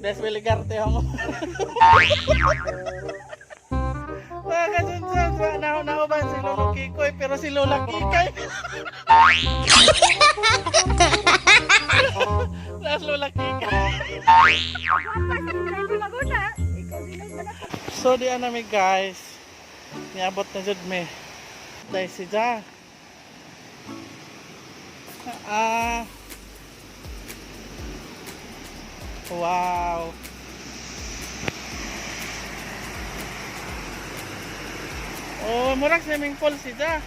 Des Wiligarte ako. Mga kasunsun, na nauban si Lolo Kikoy, pero si Lola Kikay. Las Lola Kikay. So di na mi, guys. Niabot na jud mi. Dahil si Ja. Ah. Wow. Oh, murag swimming pool si Ja.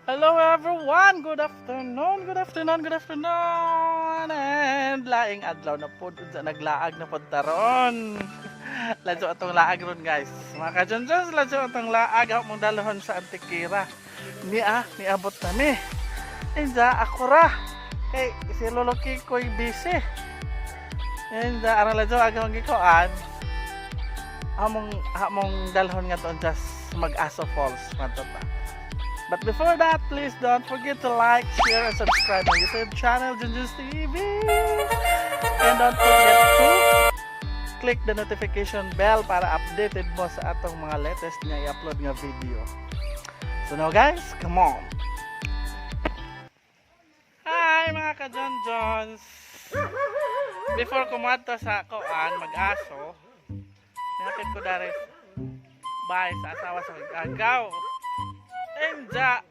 Hello everyone! Good afternoon, good afternoon, good afternoon! And laing adlaw na po, unsa naglaag na pod taron. Ladyo atong laag ron, guys. Mga kajonjons, ladyo atong laag ako mong dalhon sa Antikira. Niya, niabot na mi. Inja, ako ra. Kay si Lolo Kikoy busy. Inja, aron ladyo agong gikuan. Among dalhon nga to just Mag-Aso Falls man to ta. But before that, please don't forget to like, share, and subscribe my YouTube channel, Junjun's TV. And don't forget to click the notification bell para updated mo sa atong mga latest nga i-upload nga video. So now guys, come on! Hi, mga ka-Junjuns! Before kumadto sa koan, mag-aso, nihapit ko dari bye sa asawa sa agaw. Enja,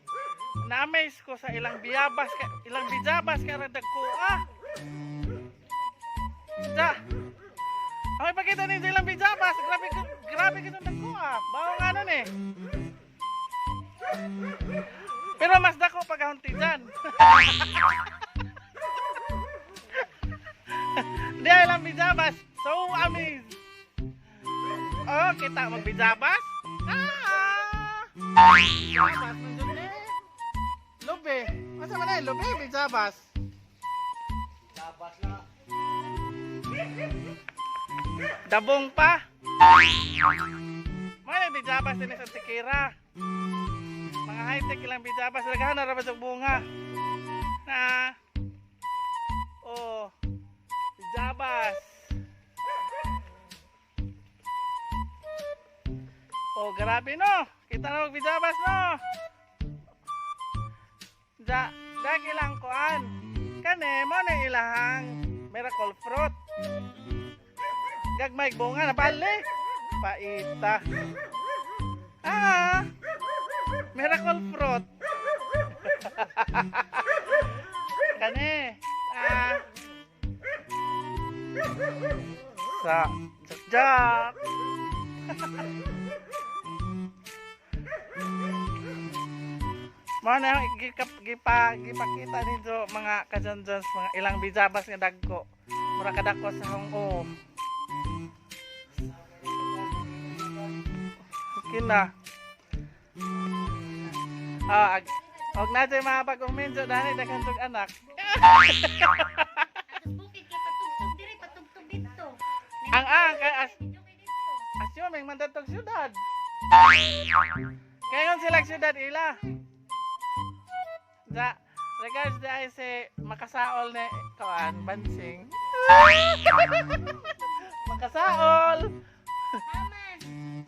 na-amaze ko sa ilang biyabas, ka, ilang bijabas ka rin ko ah. Ja, ay pakita ninyo ilang bijabas, grabe grabe kitong dagko ah. Bawang ano ni. Pero mas dako pag ahunti dyan. Di ay ilang bijabas, so amazed. Oh, kita magbijabas? Ah! Bijabas man jud eh. Lubi. Asa man ay lubi bijabas? Labas na. Dabong pa. Mga na bijabas din sa Tikira. Mga high-tech ilang bijabas. Lagahan na ra ba sa bunga? Na. Oh. Bijabas. Oh, grabe no. Kita na bijabas no. Ja, dagi lang kuan. Kani mo na ilahang miracle fruit. Gagmay bunga na bali. Paita. Ah. Miracle fruit. Kani. Ah. Sa jak. Mao na ang gikap gipa gipakita ninyo, mga kajonjons, mga ilang bijabas nga dagko. Mura kadako sa hong. Okay na. Ah, og na jay mga bagong minjo dani daghan tug anak. Atos bukid kay patugtog diri, patugtog dito. Ang kay as Medyo kay dito. Assuming man datog syudad. Kaya nga sila syudad ila. Ja, regards di ay si makasaol ni kuan bansing. Makasaol. Aman.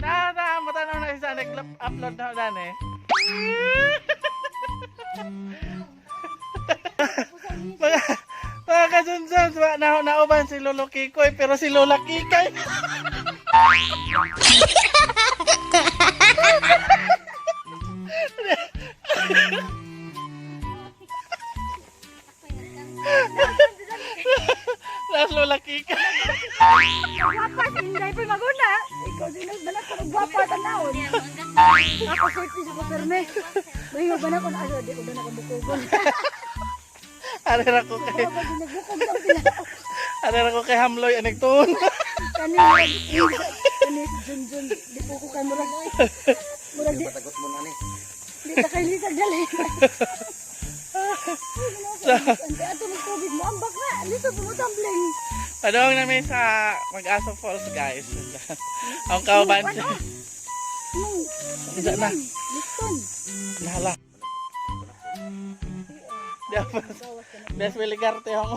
Na na matanaw na isa nag-upload na dani. Mga kasunsun, na nauban si Lolo Kikoy pero si Lola Kikay. Las Lola Kikay. Gwapa, hindi pa maguna. Ikaw din ang banak ko, gwapa tanawon. Ako swerte sa ko perme. May ba na ko na aso, di ko na ko bukugon. Ari ra ko kay Ako din nagbukog lang sila. Ari ra ko kay Hamloy anig tuon. Kani Ni Junjun, di po ko kay murag. Murag di, Patagot mo na ni. di ta kay lisag dali. Ante ato mo tubig mo ambak na, lisod mo tumbling. Padong namin sa Mag-aso Falls, guys. Ang kauban. Nung, Isa na. Liston. Lala. Dapat. Des Wiligarte ako.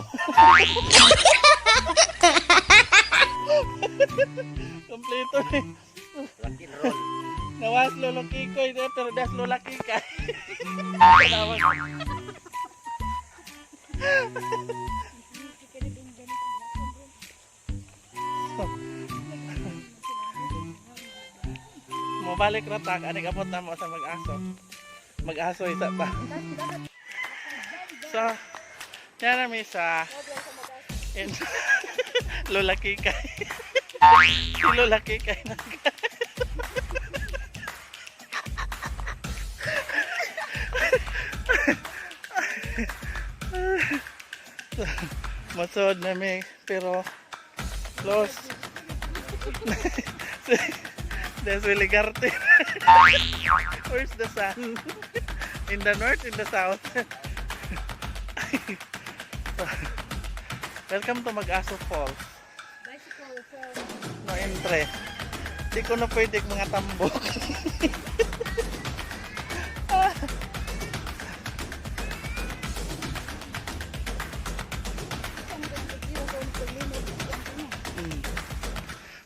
Kompleto eh. Rock and roll. Nawas Lolo Kikoy eh, pero das Lola Kika. Nawas. Mobalik ra tak aning abot na mo sa mag-aso. Mag-aso isa pa. So, yan na mi sa in Lola Kikay. Si Lola Kikay nag Masod na mi pero close. There's Willie Garte. Where's the sun? In the north, in the south. Welcome to Mag-aso Falls. Bicycle from No entre. Di ko na pwede mga tambok.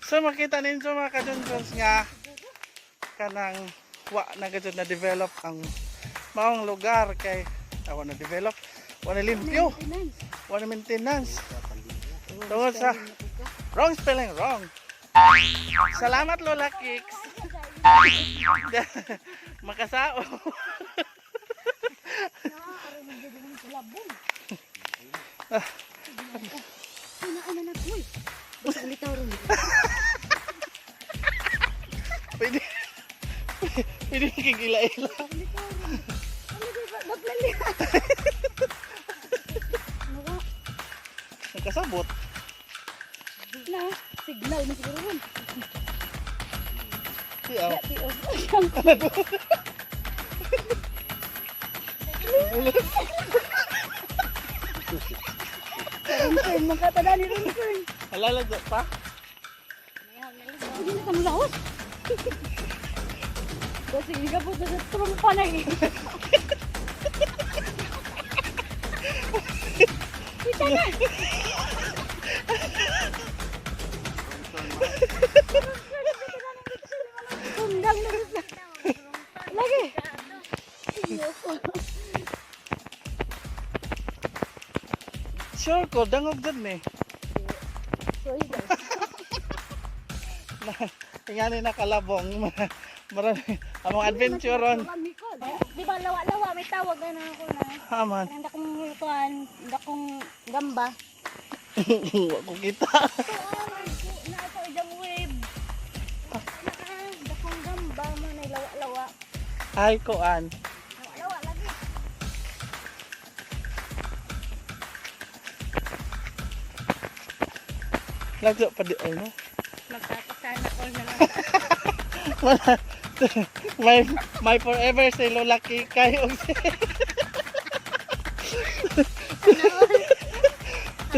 So makita ninyo mga kadunjons nga kanang wa na gajud na develop ang maong lugar kay wa na develop, wa na limpyo, wa na maintenance tungod sa wrong spelling, wrong. Salamat, Lola Kicks. Makasao. Ano na ko eh. Basta ulitaw ron. Pwede pwede kikila-ila. Ano ba? Baglali. Ano Nakasabot. Na, signal mo siguro ron. Siyaw. Di, oh. Ronfern, magkatala ni Ronfern. Halala pa. Hindi na kami laos. Kasi hindi ka po sa trumpa na eh. Kita na! Tundang na gusto. Lagi! Sure ko, dangog dyan eh. Sorry guys. Ingani na kalabong. Marami. Among adventure ron. Di ba lawa-lawa may tawag na ako na. Aman. Parang dakong kuan, dakong gamba. Wa ko kita. Ito ah, na ito idang wave. Ah, dakong gamba mo na lawa-lawa. Ay, kuan. Lawa lagi. Lagyo pa di ay no. Magkakasana all na lang. Wala. My forever si Lola Kikay og si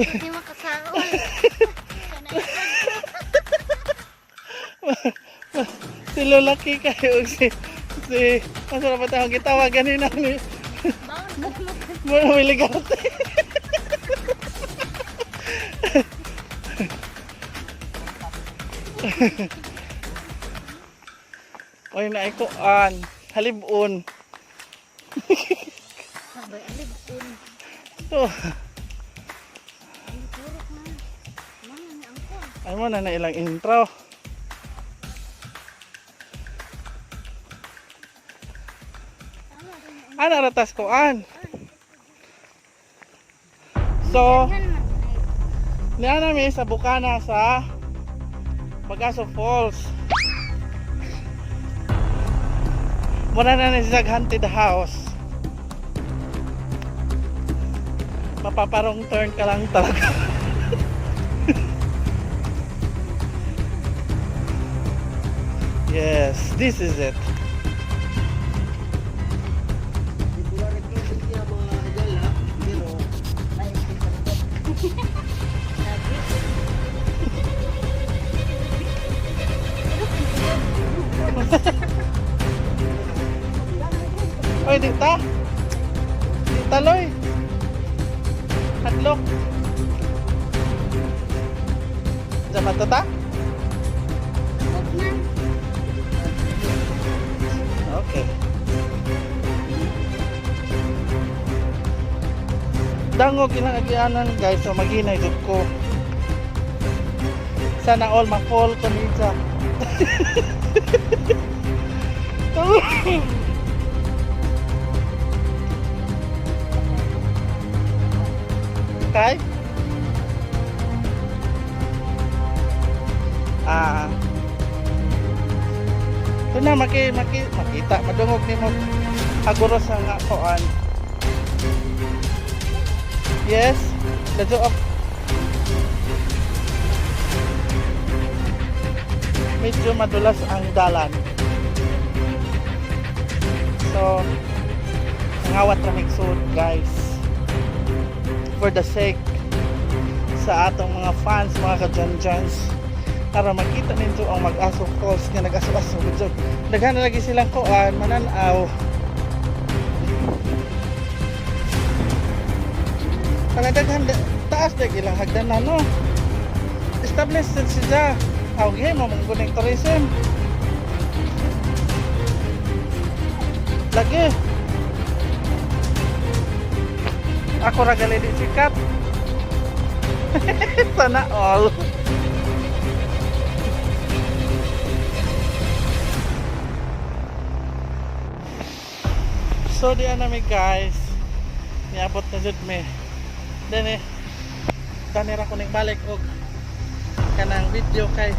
Hindi makasaol. si Lola Kikay og si asa na ba tawag gitawag ganina ni Baon mo. Muna Wiligarte. Oy na kuan, halibon. Sabay alibon. Oh, Ay turok na. Mana na ang kuan. ay mo na na ilang intro. Ana ratas kuan. So, Yan man. niya nami sa Bukana sa Pag-aso Falls. Muna na ni siya haunted house. Mapaparong turn ka lang talaga. Yes, this is it. Temporary closing niya mga higala, pero Oy, di ta. Di ta, Loy. Hadlok. Diyan ba ta? Okay. Dangog ilang agianan, guys, so maginay jud ko. Sana all ma-fall ko niya. Kay? Ah. Ito na, maki, maki, makita, madungog ni mo aguro sa nga koan. Yes, let's go up. Medyo madulas ang dalan. So, nangawat ra mig guys. For the sake sa atong mga fans, mga kajanjans, para makita ninyo ang Mag-aso Falls nga nag-aso-aso gud. Daghan na lagi silang kuan, mananaw. Kaya daghan taas na ilang hagdanan, no. Established din sila. Aw, mo mong guning tourism. Lagi. Ako ra gali di sikat. Sana all. So di na mi, guys. Niabot na jud mi. Then eh dani ra ko ning balik og kanang video kay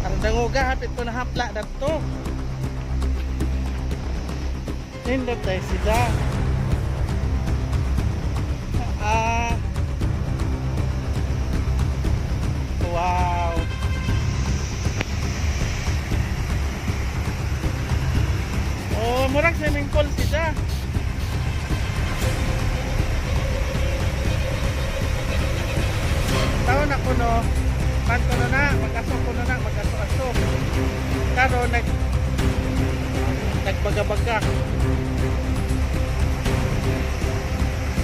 aron danguga hapit ko na hapla dadto. Nindot tayo sila. Ah. Wow. Oh, murag swimming pool sila. Taon ako no, kan ko no na, mag-aso ko no na, mag-aso-aso. Karon nagbaga-baga.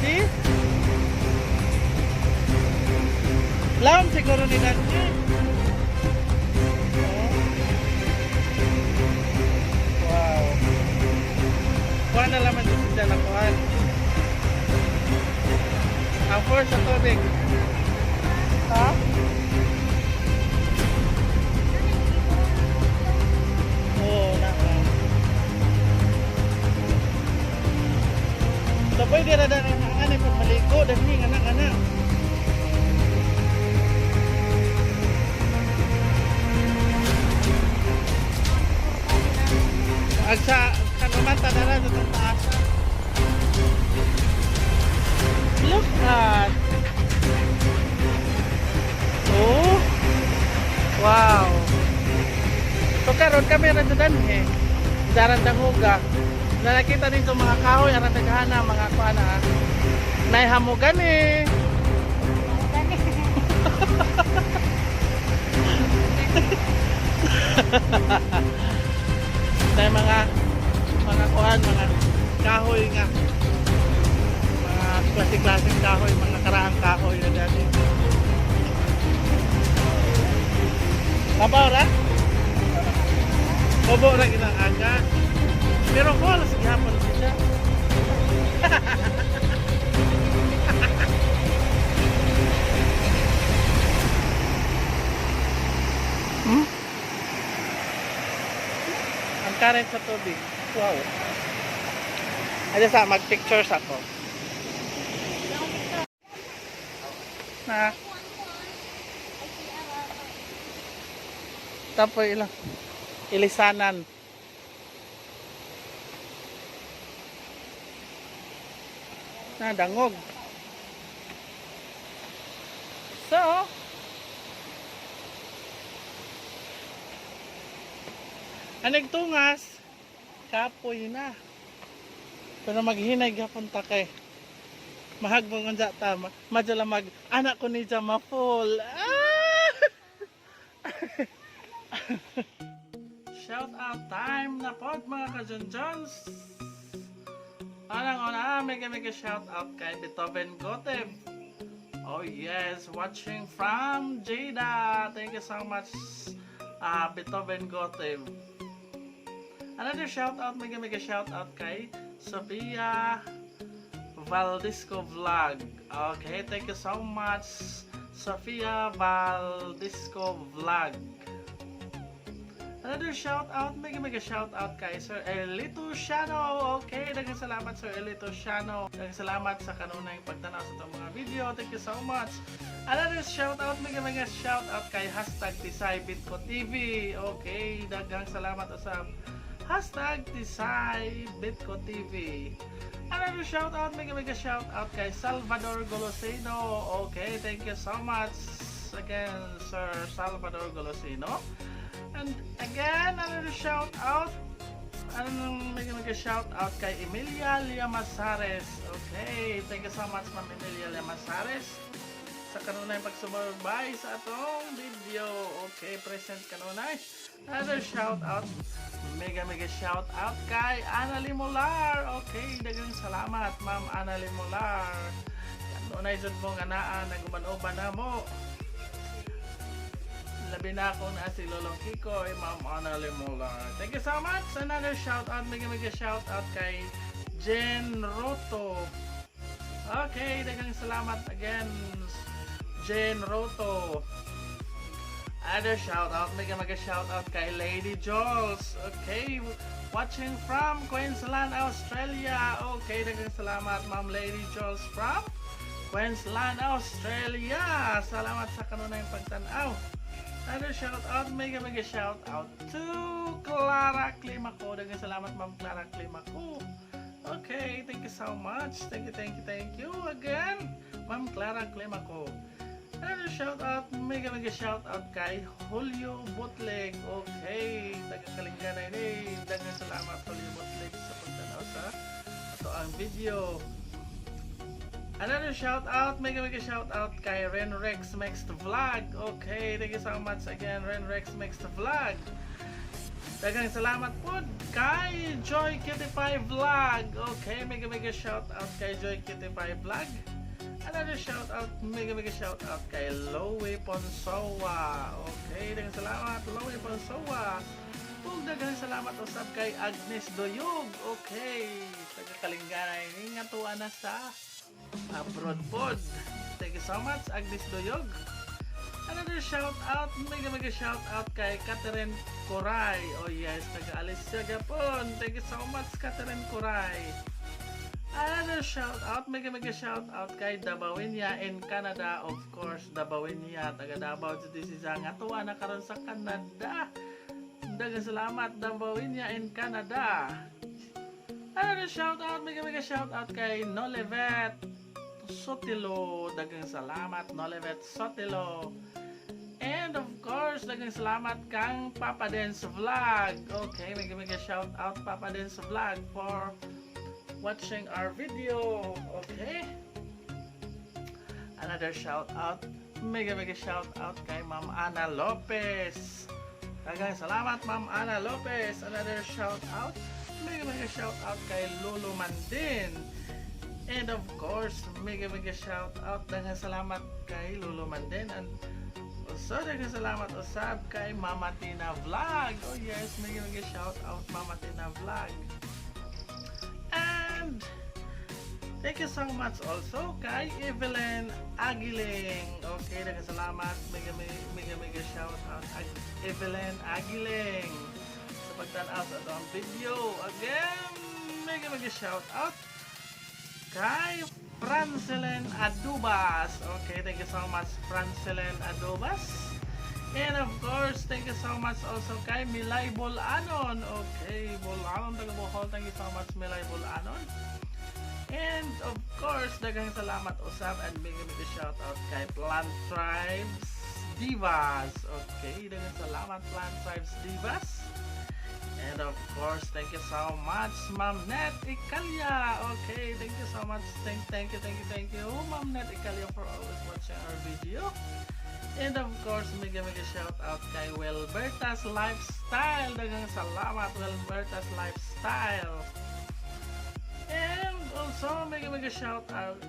See? Lam siguro ni Danji. Oh. Wow. Kuha na laman din sila na kuhan. Ang force sa tubig. Ha? Oo, na. So pwede ra dani ang ani pag maligo dani nga na nga. Ag sa kanumanta na ra sa itong taas. Look at. Oh. Wow. So karon kami ra dyan eh. Daran danguga. Na nakita nito mga kahoy aran naghana mga kuan ah. Naihamugan eh. Tayo mga kuan, mga kahoy nga. Mga klase-klaseng kahoy, mga karaang kahoy na dati. Mabaw ra? Obo ra ginang aga. Pero falls gihapon siya. Hmm? Ang current sa tubig. Wow. Ay, sa mag-pictures ako. Na. Tapoy ilang. Ilisanan. Na, dangog. So, Ang nagtungas, kapoy na. Pero maghinay gapon ta kay mahagbong unsa ta madyo lang mag anak ko ni ma full. Ah! Shout out time na pod, mga kajonjons. Unang una, mega mega shout out kay Beethoven Gotev. Oh yes, watching from Jeddah. Thank you so much, Beethoven Gotev. Another shout out, mega mega shout out kay Sophia Valdisco Vlog. Okay, thank you so much, Sophia Valdisco Vlog. Another shout out, mega mega shout out kay Sir Elito Shano. Okay, daghang salamat, Sir Elito Shano. Daghang salamat sa kanunay pagtanaw sa itong mga video. Thank you so much. Another shout out, mega mega shout out kay #TisayBitcoTV. Okay, daghang salamat usab, #TisayBitcoTV. Another shout out, mega mega shout out kay Salvador Golosino. Okay, thank you so much again, Sir Salvador Golosino. And again, another shout out. Anong mega mega shout out kay Emilia Liamasares. Okay, thank you so much, Ma'am Emilia Liamasares, sa kanunay pagsubaybay sa atong video. Okay, present kanunay. Another shout out, mega mega shout out kay Ana Limolar. Okay, daghang salamat, Ma'am Ana Limolar. Kanunay jud mo nga naa naguban-uban na mo. Labi na akong naa si Lolo Kiko, eh, Ma'am Ana Limolar. Thank you so much. Another shout out, mega mega shout out kay Jen Roto. Okay, daghang salamat again, Jen Roto. Another shout out, mega mega shout out kay Lady Jules. Okay, watching from Queensland, Australia. Okay, daghang salamat, Ma'am Lady Jules from Queensland, Australia. Salamat sa kanunay pagtanaw. Another shout out, mega mega shout out to Clara Climaco. Daghang salamat, Ma'am Clara Climaco. Okay, thank you so much. Thank you, thank you, thank you again, Ma'am Clara Climaco. Another shout out, mega mega shout out kay Julio Butleg. Okay, taga Kalinga na ini. Daghang salamat, Julio Butleg, sa pagtanaw sa atoang video. Another shout out, mega mega shout out kay Ren Rex Mixed Vlog. Okay, thank you so much again, Ren Rex Mixed Vlog. Daghang salamat po kay Joy Cutie Pie Vlog. Okay, mega mega shout out kay Joy Cutie Pie Vlog. Another shout out, mega mega shout out kay Loie Ponsoa. Okay, daghang salamat, Loie Ponsoa. Ug daghang salamat usab kay Agnes Doyog. Okay, taga Kalinga ini nga tuwa na sa abroad pod. Thank you so much, Agnes Doyog. Another shout out, mega mega shout out kay Catherine Coray. Oh yes, taga Alicia Gapon. Thank you so much, Catherine Coray. Another shout out, mega mega shout out kay Dabawinya in Canada. Of course, Dabawinya, taga Davao City si nga tuwa na karon sa Canada. Daghang salamat, Dabawinya in Canada. Another shout out, mega mega shout out kay Nolivet Sotilo. Daghang salamat, Nolivet Sotilo. And of course, daghang salamat kang Papa Dance Vlog. Okay, mega mega shout out, Papa Dance Vlog, for watching our video. Okay. Another shout out, mega mega shout out kay Ma'am Ana Lopez. Daghang salamat, Ma'am Ana Lopez. Another shout out, mega mega shout out kay Lolo Mandin. And of course, mega mega shout out, daghang salamat kay Lolo Mandin and also daghang salamat usab kay Mama Tina Vlog. Oh yes, mega mega shout out, Mama Tina Vlog. And thank you so much also kay Evelyn Aguiling. Okay, daghang salamat. Mega mega mega mega shout out Evelyn Aguiling sa pagtanaw sa atong video. Again, mega mega shout out kay Francelen Adubas. Okay, thank you so much, Francelen Adubas. And of course, thank you so much also kay Milay Bolanon. Okay, Bolanon taga Bohol. Thank you so much, Milay Bolanon. And of course, daghang salamat usab and big big shout out kay Plant Tribes Divas. Okay, daghang salamat, Plant Tribes Divas. And of course, thank you so much, Ma'am Net Ikalia. Okay, thank you so much. Thank you, thank you, thank you, Ma'am Net Ikalia, for always watching our video. And of course, mega mega shout out kay Wilberta's Lifestyle. Daghang salamat, Wilberta's Lifestyle. And also, mega mega shout out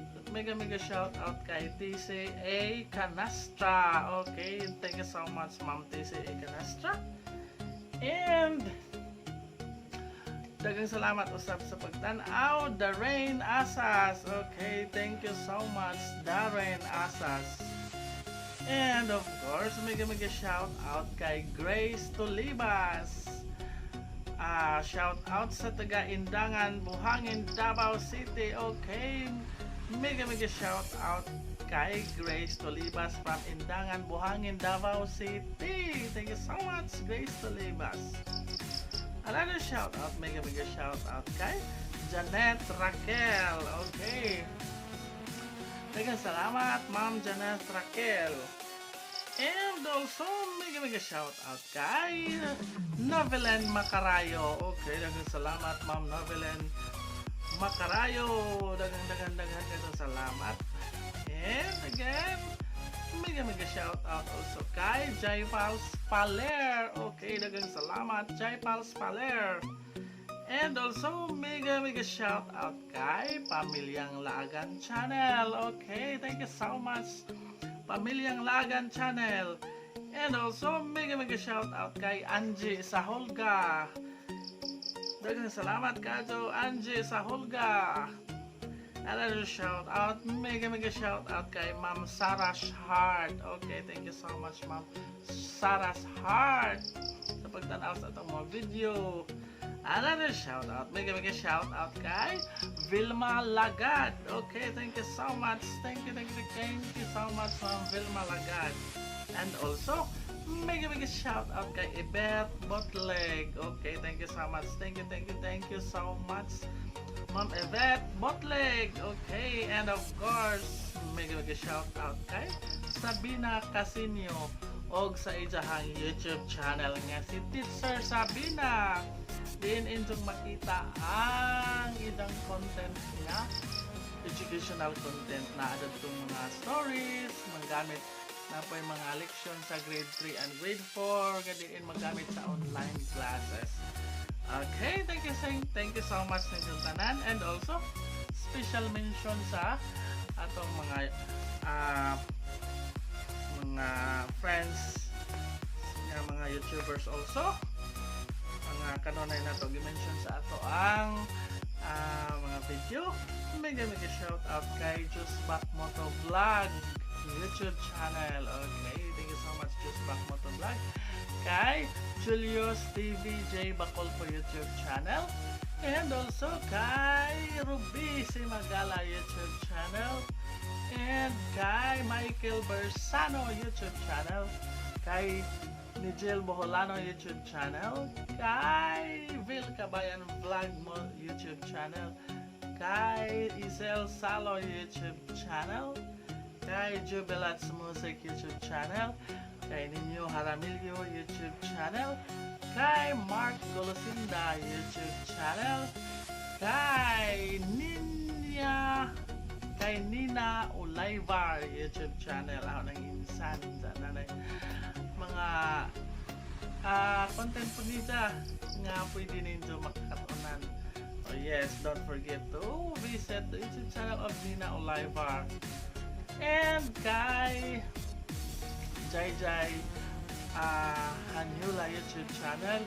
kay TCA Canastra. Okay, thank you so much, Ma'am TCA Canastra. And daghang salamat usab sa pagtan-aw, Darren Asas. Okay, thank you so much, Darren Asas. And of course, mega mega shout out kay Grace Tolibas. Shout out sa taga Indangan, Buhangin, Davao City. Okay. Mega mega shout out kay Grace Tolibas from Indangan, Buhangin, Davao City. Thank you so much, Grace Tolibas. Another shout out, mega mega shout out kay Janet Raquel. Okay. Daghang salamat, Ma'am Janet Raquel. And also, mega mega shout out kay Novelen Macarayo. Okay, daghang salamat, Ma'am Novelen Macarayo. Daghang daghang daghang daghang salamat. And again, mega mega shout out also kay Jai Pals Paler. Okay, daghang salamat, Jai Pals Paler. And also, mega mega shout out kay Pamilyang Laagan Channel. Okay, thank you so much, Pamilyang Laagan Channel. And also, mega mega shout out kay Angie Saholga. Daghang salamat kaayo, Angie Saholga. Another shout out, mega mega shout out kay Ma'am Sarah's Heart. Okay, thank you so much, Ma'am Sarah's Heart, sa pagtanaw sa atong mga video. Another shout out, mega mega shout out kay Vilma Lagad. Okay, thank you so much. Thank you, thank you, thank you so much, Ma'am Vilma Lagad. And also, mega mega shout out kay Ibet Botleg. Okay, thank you so much. Thank you, thank you, thank you so much, Ma'am Yvette Botleg. Okay, and of course, mega mega shout out kay Sabina Casinio og sa iyahang YouTube channel nga si Teacher Sabina. Diin inyong makita ang ilang content nga educational content na adtong mga stories, magamit na po yung mga leksyon sa grade 3 and grade 4, nga diin magamit sa online classes. Okay, thank you so much sa inyong tanan and also special mention sa atong mga friends nga mga YouTubers also, mga kanunay nato gi-mention sa ato ang mga video. Mega mega shout out kay Just Back Moto Vlog YouTube channel. Okay, thank you so much, Just Back Moto Vlog. Kay Julius TV J Bacol po YouTube channel and also kay Ruby Simagala YouTube channel and kay Michael Bersano YouTube channel, kay Nigel Boholano YouTube channel, kay Vil Kabayan Vlog mo YouTube channel, kay Isel Salo YouTube channel, kay Jubilats Music YouTube channel, kay Ninyo Haramillo YouTube channel, kay Mark Golosinda YouTube channel, kay Nina Olayvar YouTube channel. Ako nang insan sa nanay mga content po nita nga pwede ninyo makakatunan. Oh yes, don't forget to visit the YouTube channel of Nina Olayvar. And kay Jai Jai Hanyula YouTube channel,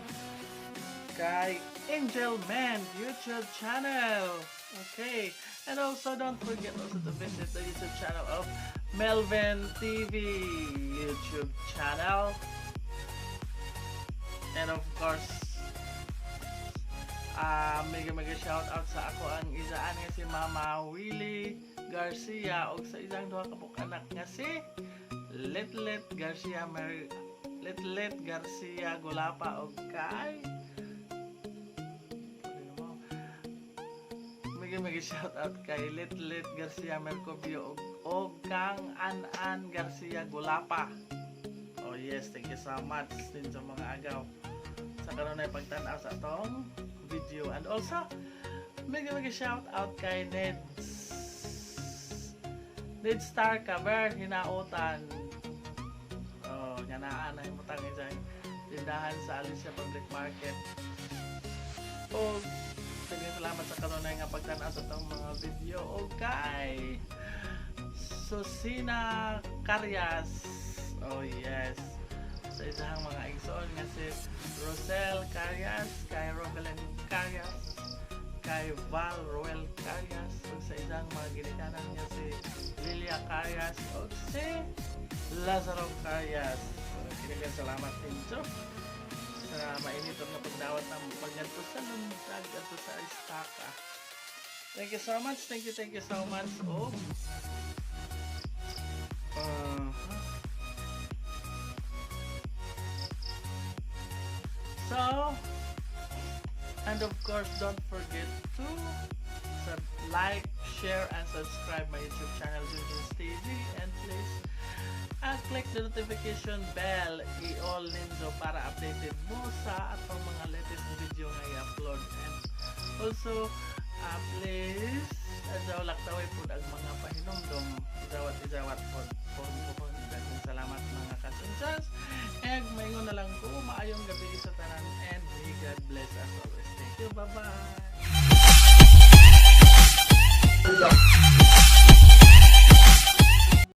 kay Angel Man YouTube channel. Okay, and also don't forget also to visit the YouTube channel of Melvin TV YouTube channel. And of course, mega mega shout out sa ako ang isaan nga si Mama Willie Garcia og sa isang duha ka buok anak nga si Letlet Garcia Mer Letlet Garcia Gulapa og kay Pwede mo. Mega mega shout out kay Letlet Garcia Mercobio og kang An-An Garcia Gulapa. Oh yes, thank you so much din sa mga agaw sa sa kanunay pagtan-aw sa atong video. And also, mega mega shout out kay Ned Star Cover Hinautan. Oh, nga naa na imutang sa tindahan sa Alicia Public Market. O daghang salamat sa kanunay nga pagtan-aw sa atong mga video. Okay. Susina Carias. Oh yes. Sa isang mga igsoon nga si Rosel Carias, kay Robelyn Carias, kay Val Roel Carias, ug sa isang mga ginikanan nga si Lilia Carias ug si Lazaro Carias. So, kinagang salamat ninyo sa mainit nga pagdawat ng paggadto sa Lundag adto sa Istaka. Thank you so much. Thank you so much. Oh. So, and of course, don't forget to like, share, and subscribe my YouTube channel, Junjun's TV. And please, click the notification bell, i-all ninyo para updated mo sa atong mga latest video nga i-upload. And also, please, adyaw laktaway po ang mga pahinumdom. Izawat, izawat po. Pohon, pohon. Daghang salamat, mga kasunsyas. And maingon na lang ko, maayong gabi sa tanan and may God bless us always. Thank you. Bye-bye.